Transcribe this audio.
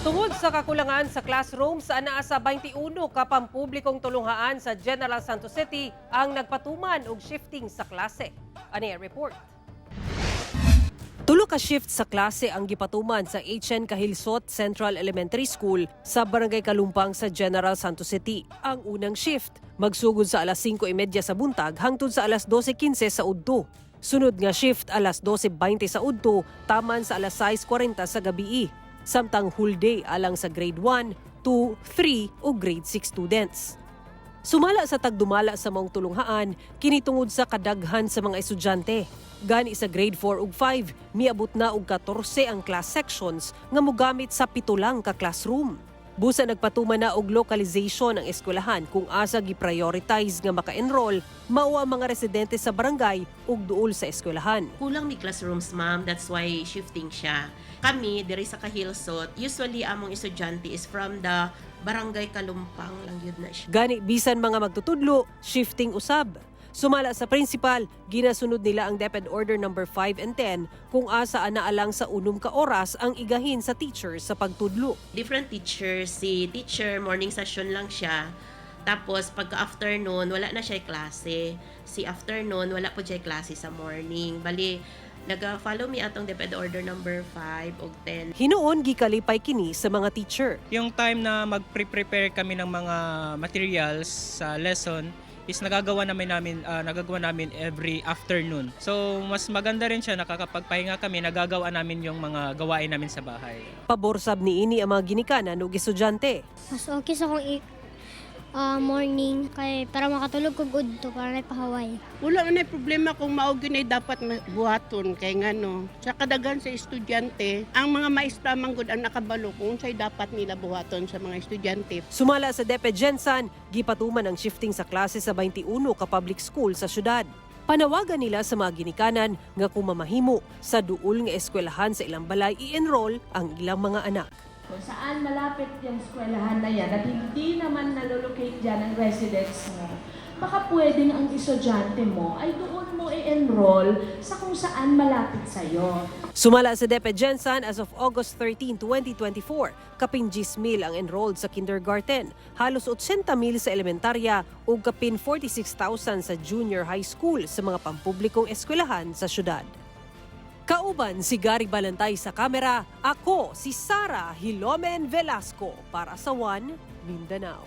Tungod sa kakulangan sa classroom sa anaa sa 21 ka pampublikong tulunghaan sa General Santos City ang nagpatuman og shifting sa klase. Ani ang report. Tulo ka shift sa klase ang gipatuman sa HN Kahilsot Central Elementary School sa Barangay Kalumpang sa General Santos City. Ang unang shift magsugod sa alas 5:30 sa buntag hangtod sa alas 12:15 sa udto. Sunod nga shift, alas 12:20 sa udto taman sa alas 6:40 sa gabii. Samtang whole day alang sa grade 1, 2, 3 o grade 6 students. Sumala sa tagdumala sa maong tulunghaan, kini tungod sa kadaghan sa mga estudyante. Gani sa grade 4 ug 5, miabot na og 14 ang class sections nga mogamit sa 7 lang ka classroom. Busa nagpatuman na og localization ang eskwelahan kung asa gi-prioritize nga maka-enroll mao ang mga residente sa barangay ug duol sa eskwelahan. Kulang mi classrooms, ma'am. That's why shifting siya. Kami, diri sa Kahilsot, usually among estudyante is from the Barangay Kalumpang lang yun na siya. Gani bisan mga magtutudlo, shifting usab. Sumala sa principal, ginasunod nila ang DepEd Order number 5 and 10 kung asa anaa lang sa 6 ka oras ang igahin sa teachers sa pagtudlo. Different teachers. Si teacher, morning session lang siya. Tapos, pagka-afternoon, wala na siya klase. Si afternoon, wala po siya klase sa morning. Bali, naga-follow mi atong DepEd Order number 5 og 10. Hinuon gikalipay kini sa mga teacher. Yung time na mag-prepare kami ng mga materials sa lesson is nagagawa namin every afternoon. So mas maganda rin siya, nakakapagpahinga kami, nagagawa namin yung mga gawain namin sa bahay. Pabor sab niini ang mga ginikanan ug estudyante. Mas okay sa kung morning kay para makatulog kog udto para na pahaway. Wala man ay problema kung mao gyud ay dapat buhaton kay ngano sa kadaghan sa estudyante, ang mga maestra man gud ang nakabalo kung unsay dapat nila buhaton sa mga estudyante. Sumala sa DepEd GenSan, gipatuman ang shifting sa klase sa 21 ka public school sa syudad. Panawagan nila sa mga ginikanan nga kung mamahimo sa duol nga eskwelahan sa ilang balay i-enroll ang ilang mga anak. Kung saan malapit yung eskwelahan na yan at hindi naman nalolocate dyan ang residents mo, baka pwedeng ang estudyante mo ay doon mo i-enroll sa kung saan malapit sa'yo. Sumala sa DepEd GenSan, as of August 13, 2024, kapin 10,000 ang enrolled sa kindergarten, halos 80,000 sa elementarya ug kapin 46,000 sa junior high school sa mga pampublikong eskwelahan sa syudad. Kauban si Gary Balantay sa kamera, ako si Sara Hilomen Velasco para sa One Mindanao.